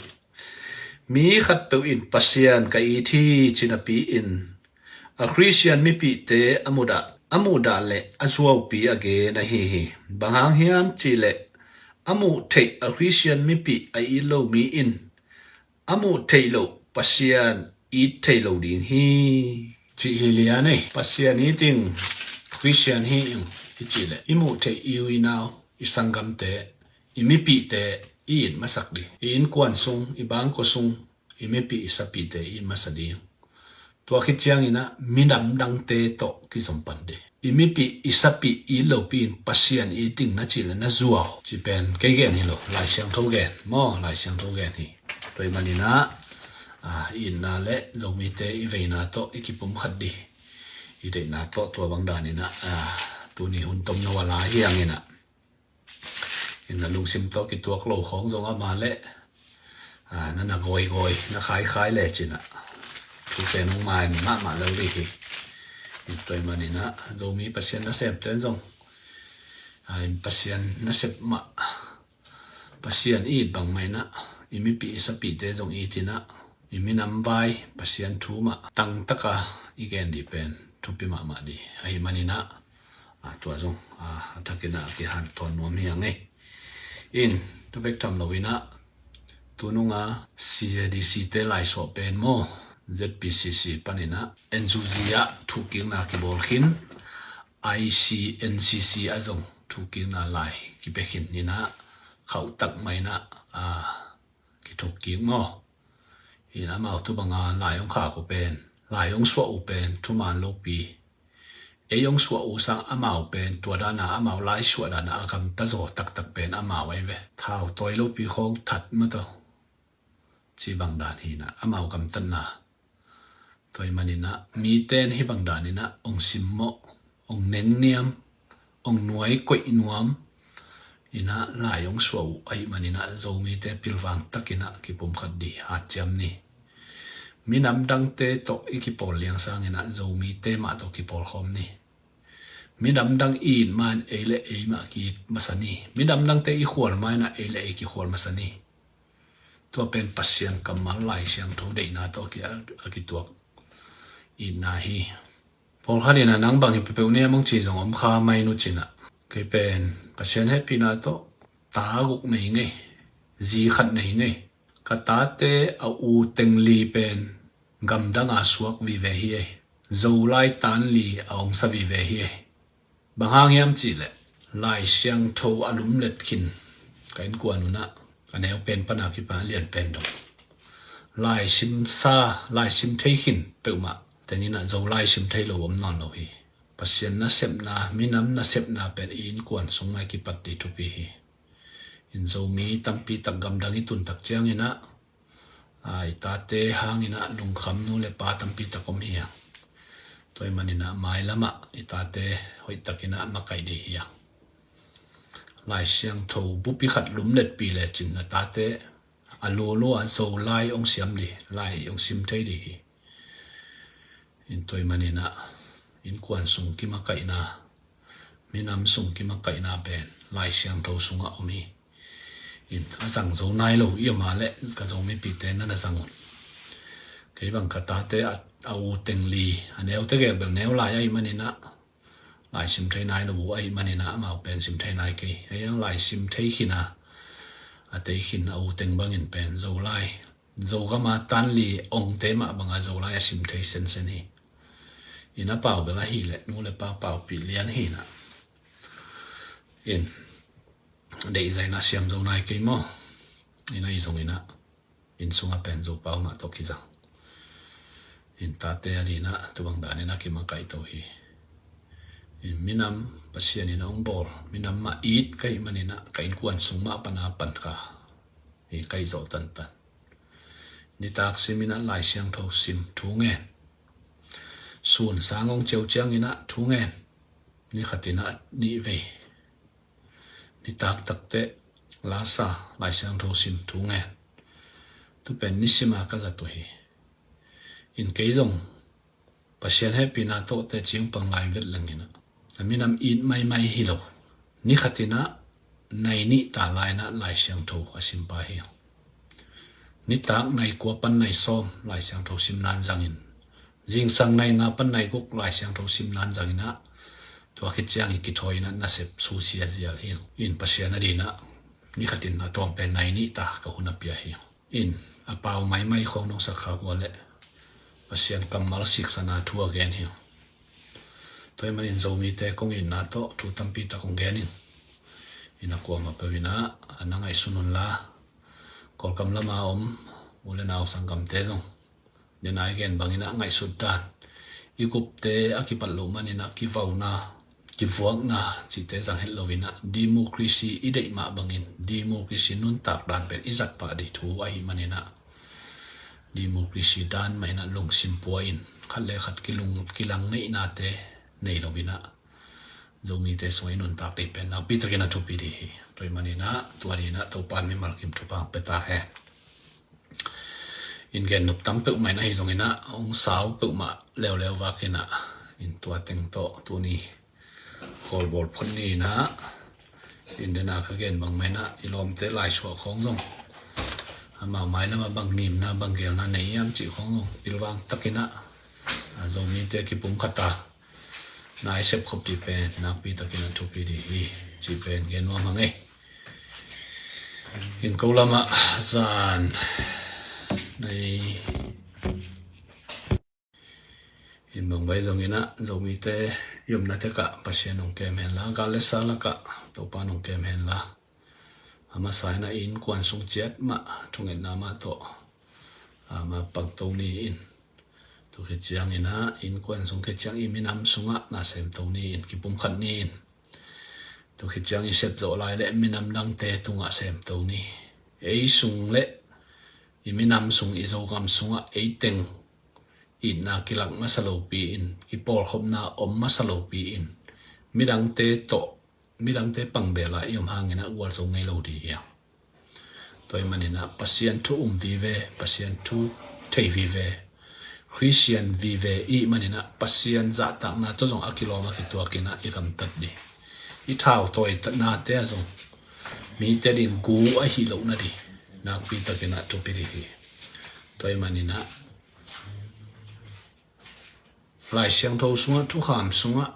Mi khatpeuh in Pasian ka it hi ci napi-in a Khristian mipihte a muhdah, a muhdah le a zuaupi a gen ahi hi. Bang hang hiam cihleh a muh theih a Khristian mipih a it lo mi in a muh theih loh Pasian it thei lo ding hi, cih hi lian ei. Pasian it ing, Khristian hi ing i cihleh i muh theih i u i nau, i sanggamte, i mipihte i it masak ding. I innkuan sung, i bangkua sung i mipih i sapihte i it masa ding. Tua khit cianginah minam dangte tawh kizom pan ding. I mipih i sapih i it lopi in Pasian it ing na cihleh na zuau, ci pen kei gen hi lo, Lai Siangtho gen maw, Lai Siangtho gen hi. Tua hih maninah, ah, i itna le Zomite i veina tawh i kipumkhat dih. I deihna tawh tua bang daninah, ah, tuni hun tomno a lai hianginah, in na lungsim tawh kituak lo khawng zong ama le, ah, na na gawigawi, na khaikhai le cinah thu pen hong mai mahmah lo dih hi. In tua hih maninah Zomi Pasian nasemte zong, ah, in Pasian nasep mah, Pasian i it bangmah inah i mipih i sapihte zong i it inah i minam vai Pasian thu mah tangtaka i gen dih pen thupi mahmah dih. Ahi maninah, ah, tua zong, ah, a thakinah a kihanthawn nuam hi ang ei. In tu bek tham loinah tununga C A D C te laisuah pen maw, Z P C C paninah N U G ah thukikna kibawl khin, I C N C C ah zong thukikna lai kipia khin inah khauhtak mah inah, ah, kithuk kik maw. In amau tu banga lai hong khak uh pen, lai hong suah uh pen thuman lopi. Ei hong suah uh sang amau pen tua dana amau lai suah dana a gamta zaw taktak pen amau ahi ve. Thau tawi lopi khawng that mataw, ci bang dan hinah amau gamtatna. Tua hih maninah mite in hih bang daninah hong simmawh, hong nengniam, hong nuai koih nuam inah lai hong suah uh ahi maninah Zomite pilvang takinah kipumkhat dih, hat ciam ni. Minam dangte tawh i kipawl liang sanginah Zomite mah tawh kipawlkhawm ni. Minam dang i it ma-in ei le ei mah ki-it masa ni. Minam dangte i khual ma-inah ei le ei kikhual masa ni. Tua pen Pasian kammal Lai Siangtho deihna tawh a ki-, a kituak itna hi. Pawlkhat inah nang bang hi peuhpeuh ni a mong ci zong om kha mai nu cinah, kei pen Pasian hehpihna tawh ta guk nei ngei, zi khat nei ngei. Ka tate a u teng li pen gamdanga suak vive hi ei. Zolai tan li a ongsa vive hi ei. Bang hang hiam cihleh Lai Siangtho a lumlet khin ka innkuan unah, ka neu pen pana kipan a lian pen dong, lai simsa, lai sim thei khin peuhmah tenginah Zolai sim thei lo om nawn lo hi. Pasian nasepna, minam nasepna pen i innkuan sungah i kipat dih thupi hi. In Zomi tampi tak gamdang i tun tak cianginah, a, i tate hanginah lungkham nu le pa tampi tak om hi a. Tua hih maninah mailamah i tate hoihtakinah makaih dih hi a. Lai Siangtho bupi khat lumletpi lecin na tate a lulua Zolai hong siam dih, lai hong sim thei dih hi. In tua hih maninah innkuan sung kimakaihna, minam sung kimakaihna pen Lai Siangtho sungah om hi. In a zang zo nai lo i om a leh ka Zomipite na na zang un. Kei bang ka tate a, a u teng li, a neute gel bel neu lai ahi maninah lai sim thei nai lo uh ahi maninah amau pen sim thei nai kei. Ahi hang lai sim thei khin a, a tei khin a u teng bangin pen Zolai, Zogama tan li ongte mah banga Zolai a sim thei sensen hi. In a pau bel ahileh nu le pa paupih lian hinah, in deihzaina siam zo nai kei maw? In ahi zonginah inn sungah pen Zopau mah tawh kizang. In tate a dinah tubang daninah kimakaih to hi. In minam Pasian inah hong bawl, minam mah it ka hih maninah ka innkuan sung mah pana pan ka hi, ka hih zawh tantan. Nitak siminah Lai Siangtho sim, thu ngen. Sun sang hong ciau cianginah thu ngen. Ni khatinah nih vei. Nitak takteh Lasa, Lai Siangtho sim, thu ngen, tu pen nisima ka zat uh hi. In kei zong Pasian hehpihna tawh teci hong pang lai vet leng inah, a minam it maimai hi lo. Ni khat inah nai nih ta lai inah Lai Siangtho a simpa hi. Nitak nai kua pan nai sawm Lai Siangtho sim nan zangin, zingsang nai nga pan nai guk Lai Siangtho sim nan zang inah, tua khit ciangin kithawi inah nasep susia zial hi. In Pasian a dinah ni khatin a tawm pen nai nih ta ka hun a pia hi. In a pau maimai khawng nong sak kha ua leh Pasian kammal siksana thu a gen hi. Tua ahih manin Zomite kong itna tawh thu tampi tak kong gen in, in a kuamah peuh inah a na ngaihsun unla, Kawlkam lama om u le nau sanggamte zong, den a i gen bang inah ngaihsut dan, i gupte a kipat loh man inah kivauna, kivuakna cihte zang het lo inah, democracy i deih mah bangin democracy nuntak dan pen i zat pah ding thu ahih man inah, democracy dan mah inah lungsim pua in, khat le khat kilung kilang neihnate nei lo inah, Zomite sungah i nuntak ding pen nakpi takin a thupi ding hi. Tua ahih man inah tua dinah Topa'n mimal kim thupha pia ta hen. In gen nop tam peuhmah inah hi zong inah hong sau peuhmah leuleu vak inah, in tua teng tawh tuni Kawlbawl phot ni inah, in den a ka gen bangmah inah i lawmte laisuah khawng zong, amau mailamah bang ngimna bang gelna nei hiam cih khawng zong pilvang tak inah, a, Zomite kipumkhat a na i sepkhop ding pen nakpi takin a thupi ding hi, cih pen gen nuam hang ei. In ko lamah zan nei in bang vai zong inah Zomite i omna tekah Pasian hong kem henla, gal le sa lakah Topa'n hong kem henla, a masa inah i innkuan sung ciat mah thungetna mah tawh, a, mapangto ni in, tu khit ciang inah i innkuan sung khit ciang i minam sungah na semto ni in, kipumkhat ni in. Tu khit ciang i sepzawh lai le minam dangte tungah semto ni. Ei sung le i minam sung, i Zogam sungah ei teng itna kilak masa lopi in, kipawlkhopna om masa lopi in, midangte tawh, midangte pangbela i om hang inah gualzo ngei lo ding hi. Tua ahih man inah Pasian thu um vive, Pasian thu thei vive, Khristian vive i hih man inah Pasian zahtakna tawh zong a kilawm a kituak inah i gamtat ding, i thautawinate ah zong mite ding gu ahi lohna ding nakpi takin a thupi ding hi. Tua ahih man inah Lai Siangtho sungah, thukham sungah,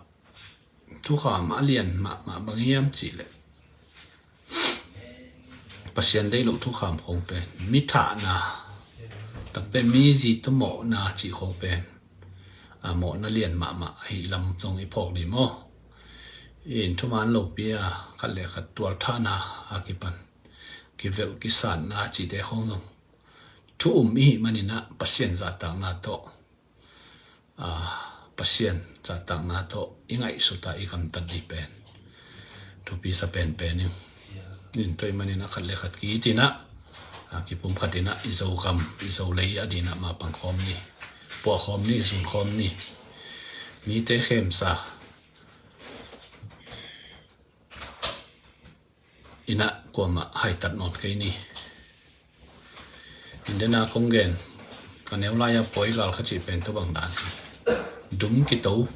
thukham a lian mahmah bang hiam cih leh, Pasian deih loh thukham khawng pen mi thahna, takte mi zi tawh mawhna cih khawng pen, a, mawhna lian mahmah ahi lam zong i phawk ding maw? In thuman lopi a khat le khat tualthahna a kipan kivelh kisatna cihte khawng zong thu um i hih man inah Pasian zahtakna tawh, a, Pasian zahtakna tawh i ngaihsut a i gamtat ding pen thupi sa penpen in. In tua ahih man inah khat le khat ki-it inah, a, kipumkhat inah i Zogam, i Zolei a dinah mapang khawm ni, puah khawm ni, zun khawm ni. Mite khemsa inah kuamah haitat nawn kei ni. In den a kong gen, a neu lai-a pawi gal ka cih pen tua bang dan hi. Dum kito,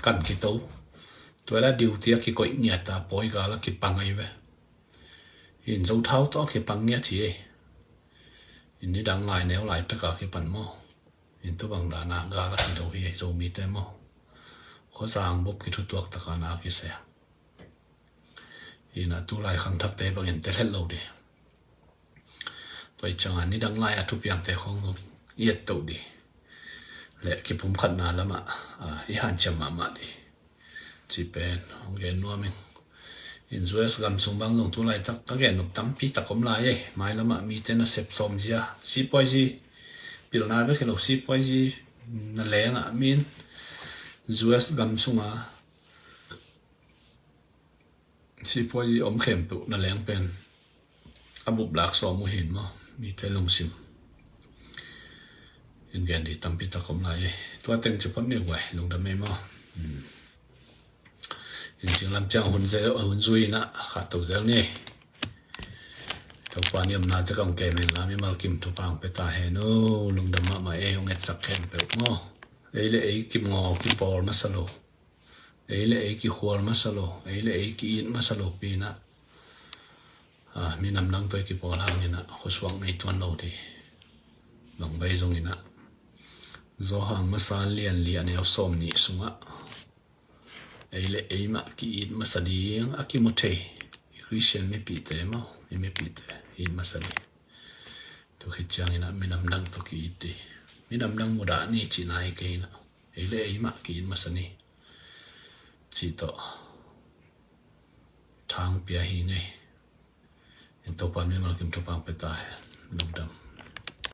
kan kito, tua lai-a duty a kikoih ngiat a pawi gal a kipang ahi ve. In zothau tawh a kipang ngiat hi ei. In nidang lai neu lai pek a kipan maw? In tua bang dan a gal a kido hi ei, Zomite maw? Khuazang bup kithutuak tak a na kisia. Inah tulai khangthakte bangin tel het lo ding. Tua ahih ciangin nidang lai-a thupiangte khawng zong i ettoh ding le kipumkhatna lamah, a, i hanciam mahmah ding cih pen hong gen nuam ing. In U S gam sung bang zong tulaitak ka gen nop tampi tak om lai ei. Mailamah mite nasep sawmzia, sipuaizi, pilna bek hi lo, sipuaizi na lengah min U S gam sunga sipuaizi om khempeuh na leng pen a bup lak sawm uh hi maw? Mite lungsim in gen ding tampi tak om lai ei. Tua teng ci phot ni guai, lungdam ei maw? Hmm. In cinglam ciang hun zel, hun zui inah khahto zel ni. Topa ni omna te kong kem hen la, mimal kim thupha hong pia ta hen o. Lungdam mahmah e, hong etsak khempeuh maw. Ei le ei kimawl kipawl masa lo, ei le ei kikhual masa lo, ei le ei ki-it masa lo pi-in ah, ah, minam dang tawh i kipawl hangin ah khuasuak ngei tuan lo ding. Bang bai zongin ah, Johan masa lian li a neu sawm nih sungah ei le ei mah ki-it masa ding a kimu thei i Khristian mipihte maw, i mipihte it masa ding. Tua khit ciangin ah minam dang tawh ki-it ding. Minam dang mudah ni cihna hi kei in ah, ei le ei mah ki-it masa ni cih tawh thang pia hi ngei. Topa in mimal kim thupha hong pia ta hen. Lungdam.